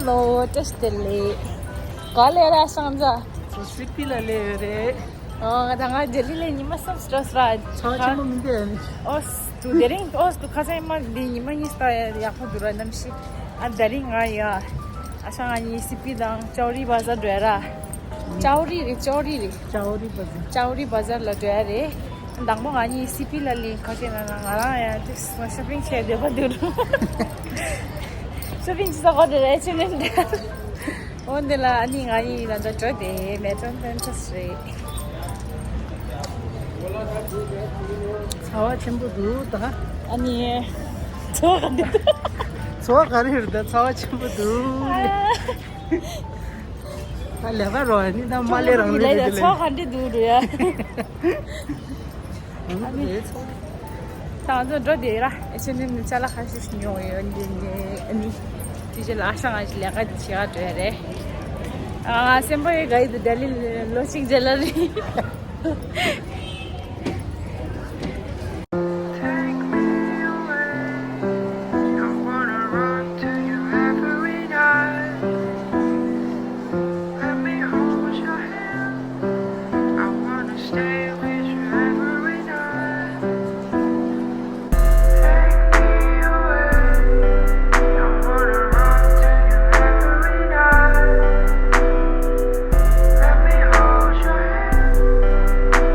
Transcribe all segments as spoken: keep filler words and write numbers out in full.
ལོ་བཀྲ་ཤིས་བདེ་ལེགས། ག་ལེ་ར་སང་ཛ། ཚོ་སི་པི་ལ་ལེ་ཡོད་རེད། ཨོ་ང་དང་ང་ལྡི་ལི་ལ་ཉི་མ་གསུམ་སྲོ་སྲ། ཚ་བ་ཆེན་པོ་མི་འདུག་ཨ་ནི། ཨོ་དུ་དེ་རིང་ཨོ་དུ་ཁ་སང་ཉི་མ་འདི་ཉི་མ་གཉིས་ལྟ་ཡག་པོ་འདུག་ར་གནམ་གཤིས། ཨ་དེ་རིང་ང་ཡ་ཨ་ཤ་ང་གཉིས་སི་པི་དང་ཅའོ་རི་བ་ཟ་འགྲོ་ཡ་ར། ཅའོ་རི་རེད། ཅའོ་རི་རེད། ཅའོ་རི་བ་ཟ། ཅའོ་རི་བ་ཟ་ལ་འགྲོ་ཡ་རེད། དང་པོ་ང་གཉིས་སི་པི་ལ་ལིང་ཁ་ཤས་ན་ན་ང་རང་ཡང་དེ་སོ་ཤོ་པིང་བྱས་བསྡད་པ་འདུག་ཤོ་པིང་ཅི་ས་གོ་དེ་རེད་ཆེ་ནན་དེ། འོན་ཏེ་ལ་ཨ་ནི་ང་གཉིས་ད་ལྟ་འགྲོ་དེ་མེ་ཏྲོན་ཕན་ཚ་རེད། ཚ་བ་ཆེན་པོ་འདུག་ད། ཨ་ནི་ཚོ་ག་འདི་འདུག་ཚོ་ག་རེ་རེད་ད་ཚ་བ་ཆེན་པོ་འདུག་ད་ལས་ཀ་རོ་ནི་ད་མ་ལས་རང་ལས་རེད་དེ་ཚོ་ག་འདྲ་འདུག་རུ་ཡ། ཨ་ནི་ད་ང་ཚོ་འགྲོ་བསྡད་ར་ཨེ་ཆེ་ནི་ནི་ཅ་ལག་ཁ་ཤས་ཤིག་ཉོ་ཡོད་འདི་ནི་ཨ་ནི་དེ་རྗེས་ལ་ཨ་ཤ་ང་ཞིག་ལས་ཀ་འདི་བྱེད་ག་འགྲོ་ཡ་རེད། ཨ་སེམས་པ་ཡི་ག་ཡི་དུ་ལྡི་ལི་ལོ་གཅིག་རྗེས་ལ་རེད། Take me away. I wanna run to you every night. Let me hold your hand. I wanna stay with you every night. Take me away. I wanna run to you every night. Let me hold your hand.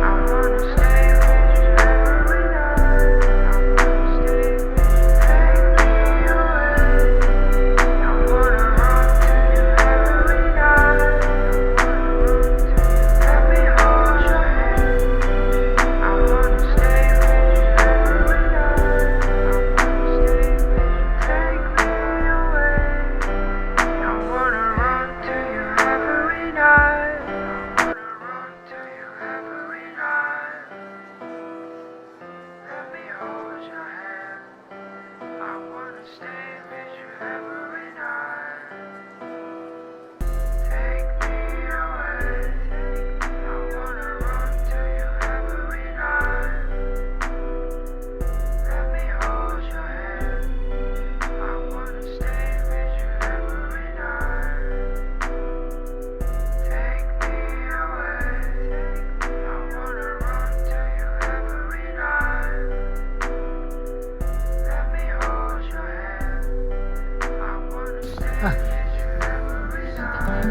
I wanna stay with you every night. I wanna stay with you. Take me away. I wanna run to you every night. I wanna run to you. Let me hold your hand. I wanna stay with you every night. I wanna stay with you. Take me away. I wanna run to you every night. I wanna run to you every night. Let me hold your hand. I wanna stay with you every night. Take me away. I wanna run to you every night. Let me hold your hand. I wanna stay with you every night. Take me away. I wanna run to you every night. Let me hold your hand. I wanna stay with you every night.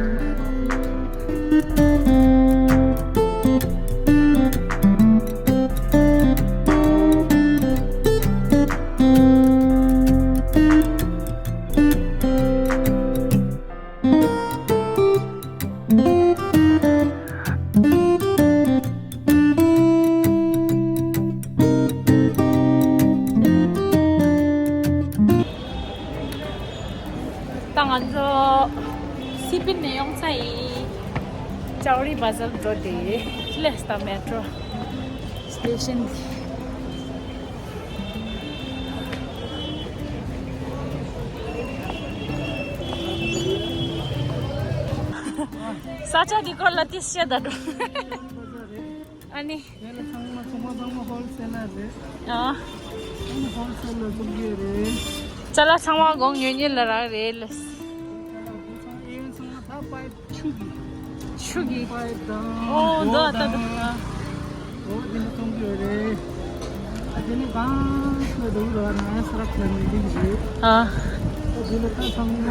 ད་ང་ཚོ་སི་པིན་ནས་ཡོང་ཚར་ཡིན། ཅའོ་རི་བ་ཟར་འགྲོ་དེ་སླེབས་ད་མེ་ཏྲོ་སི་ཊེ་ཤན་དེ། ས་ཆ་འདི་སྐོར་ལ་ཏིས་བཤད་ད་འགྲོ། ཨ་ནི། དེ་ལ་ཚང་མ་ཚོང་པ་ཚང་མ་ཧོལ་སེ་ལར་རེད། ཨ། ཚང་མ་ཧོལ་སེ་ལར་ཚོང་གི་རེད། ཅ་ལག་ཚང་མ་གོང་ཉོ་ཉོ་ལ་རག་རེད་ལ། ཨེ་ཡོན་ཚང་མ་ད་པའི་ཆུ་གི་ཆུ་གི་པའི་དང་ཨོ་འདོ་ཨ་ད་ད། ཨོ་དེ་ནི་གཏོང་གི་ཡོད་རེད། ཨ་དེ་ནི་གང་ཤོད་འདུག་ར་ན་ས་རག་ལ་མི་འདུག་རེད། ཨ། ཨོ་དེ་ལ་ད་ཚང་མ་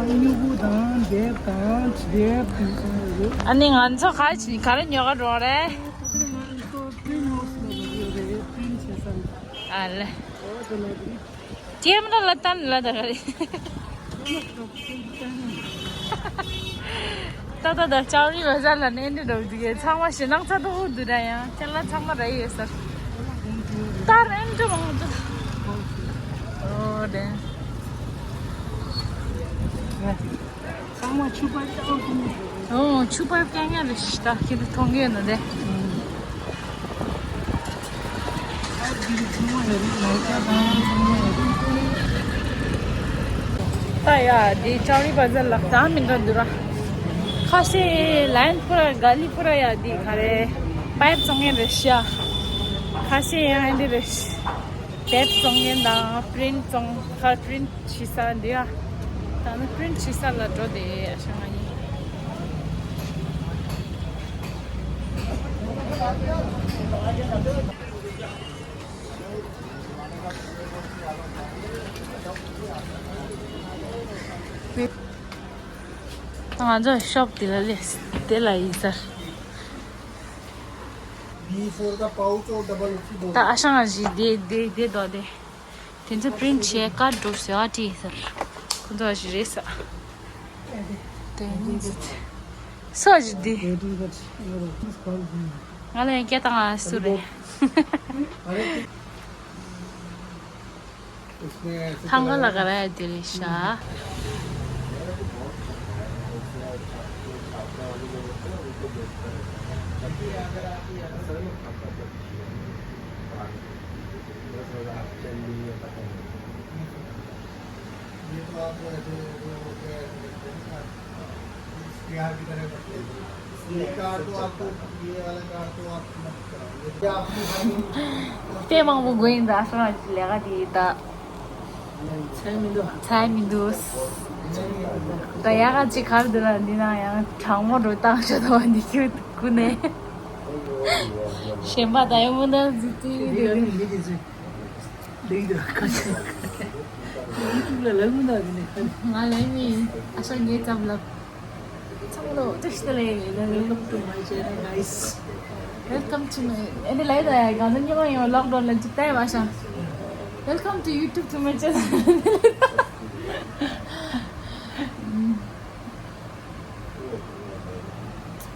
སྨྱུ་གུ་དང་དེབ་དང་དེབ་དེ་ཚང་མ་ཡོད་རེད། ཨ་ནི་ང་ཚོ་ག་ཅི་ག་རེ་ཉོ་ག་འགྲོ་རེད། ཨ་དེ་ནི་ང་ཚོ་པི་རིན་ཧའུ་སི་ལ་འགྲོ་གི་ཡོད་རེད། པི་རིན་བྱེད་ས་ལ། ཨ་ལེ། ཨོ་དེ་ལ་དེ། ཀེམ་ར་ལ་ཏན་ལ་ད་ག་རེ། ཏ་ཏ་ད་ཅའོ་རི་བ་ཟར་ལ་ནན་འདི་འགྲོ་འདུག་གས། ཚང་མ་ཞེ་སྣང་ཚ་དོ་འདུག་ར། ཡང་ཅ་ལག་ཚང་མ་ར་ཡོད་ས། ད་རན་འགྲོ་མང་འདུག་ཨོ་དེ། ཚང་མ་ཆུ་པའི་ཀྱང་ཐུང་། ཨོ་ཆུ་པའི་ཀྱང་ཡང་རེ་ཞིག་ད་ཁྱེད་ཚོ་མཐོང་གི་ཡོད་ན་དེ། ད་ཡ་དེ་ཅའོ་རི་བ་ཟར་ལ་ད་མི་འདྲ་འདུག་ར། ཁ་ཤས་ལན་པུ་ར་ག་ལི་པུ་ར་ཡ་དེ་ག་རེ་པའིབ་བཙོང་མཁན་རེ་ཤག་ཁ་ཤས་ཡང་འདི་རེ་ཤག་དེབ་བཙོང་མཁན་དང་པི་རིན་བཙོང་ཁ་པི་རིན་བྱེད་ས་འདི་ཡ། ད་ནི་པི་རིན་ཊི་བྱེད་ས་ལ་འགྲོ་དེ་ཨ་ཤ་ང་ཡིན། ང་ཚོ་ཤོབ་དེ་ལ་སླེབས། དེ་ལ་ཡིན་ཟེར། B for the pouch or double ད་ཨ་ཤ་ང་ཞིག་དེ་དེ་དེ་དོ་དེ། དེ་ཚོ་པི་རིན་ཊི་བྱས་ཀར་འགྲོ་ཟེར་བ་བྲིས་ཟེར། ཁོ་ཚོ་ཞིག་རེད་ས། དེ་ཚོ་ཞིག་འདི། ང་ལ་ཡང་སྐད་བཏང་ང་སུ་རེད། ཐང་ག་ལ་ག་ར་ཡ་དེ་རེད་ཤག་དེ་མང་པོ་དགོས་ཡིན་ད་ཨ་ཤ་ང་ཅི་ལས་ཀ་དེ་ཡིན་ད། ཚད་མི་འདུག་ཚད་མི་འདུག་ད་ཡག་ག་ཅིག་གར་འདི་ལ་འདི་ན་ཡང་གྲང་མོ་འགྲོ་བཏང་ཤོག་ད་བ་འདི་ཁྱོད་ཀུ་ནས། གཞན་པ་ད་ཡོང་མོ་ན་ཟི་ཏི་འདི་ལས་འདུག་ཁ་ཤས་ཡུ་ཊུབ་ལ་ལབ་མི་འདུག་འདི་ནས། ང་ལ་ཡིན་ཨ་ཤ་ངའི་ཙམ་ལབ། ཚང་མ་ལོ་བཀྲ་ཤིས་བདེ་ལེགས། Welcome to my channel, guys. Welcome to my. ཨེ་འདི་ལས་ད་ཡ་གང་ཚ་ཉི་མ་ཡོང་ལོག་ཌའུན་ལ་ཅིག་ལྟ་ཡ་བ་ཤ། Welcome to YouTube to my channel.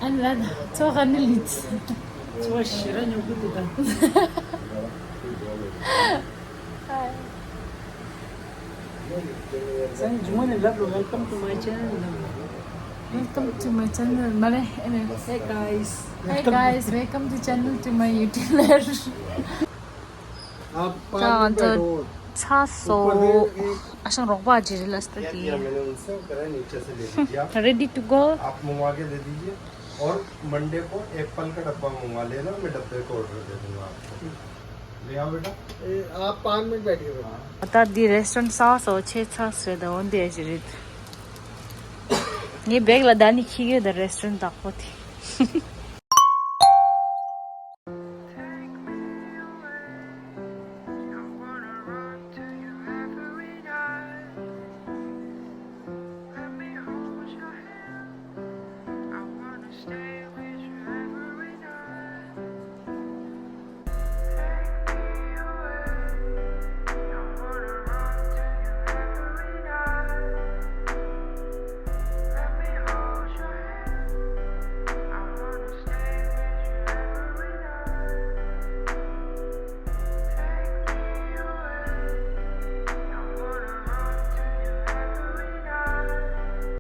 ཨ་ནི་ལ་ད་ཚོ་ག་ནི་ལིས། ཚོ་ཞེ་ར་ཉོ་གི་འདུག་ད། Hi. ཚང་ཇུ་མ་ནས་ལབ་རོགས། Welcome to my channel. Welcome to my channel. མ་རེད། ཨེ་ནས། Hey guys. Hey guys, welcome to channel to my YouTube. आप पाँच ད་मिनट ང་ཚོ་बैठो। ཚར་སོང་། ཨ་ཤང་རོགས་པ་ཅིག་རེད་ལ་སྟ། किया दिया मैंने उनसे, करा है, नीचे से ले लीजिए आप। Ready to go. आप मंगवा के दे दीजिए और मंडे को एप्पल का डब्बा मंगवा लेना, मैं डब्बे को ऑर्डर दे दूंगा आपको। ले आओ बेटा। ए, आप पाँच मिनट बैठिए बेटा। ད་འདི་རེ་སི་ཊོ་རན་ཊི་ཚར་སོང་། ཆེ་ཚར་སོང་། ད་འོན་ཏེ་ཅི་རེད། ངའི་བེག་ལ་ད་ནི་ཁྱི་གི་ད་རེ་སི་ཊོ་རན་ཊི་བདག་པོ་དེ།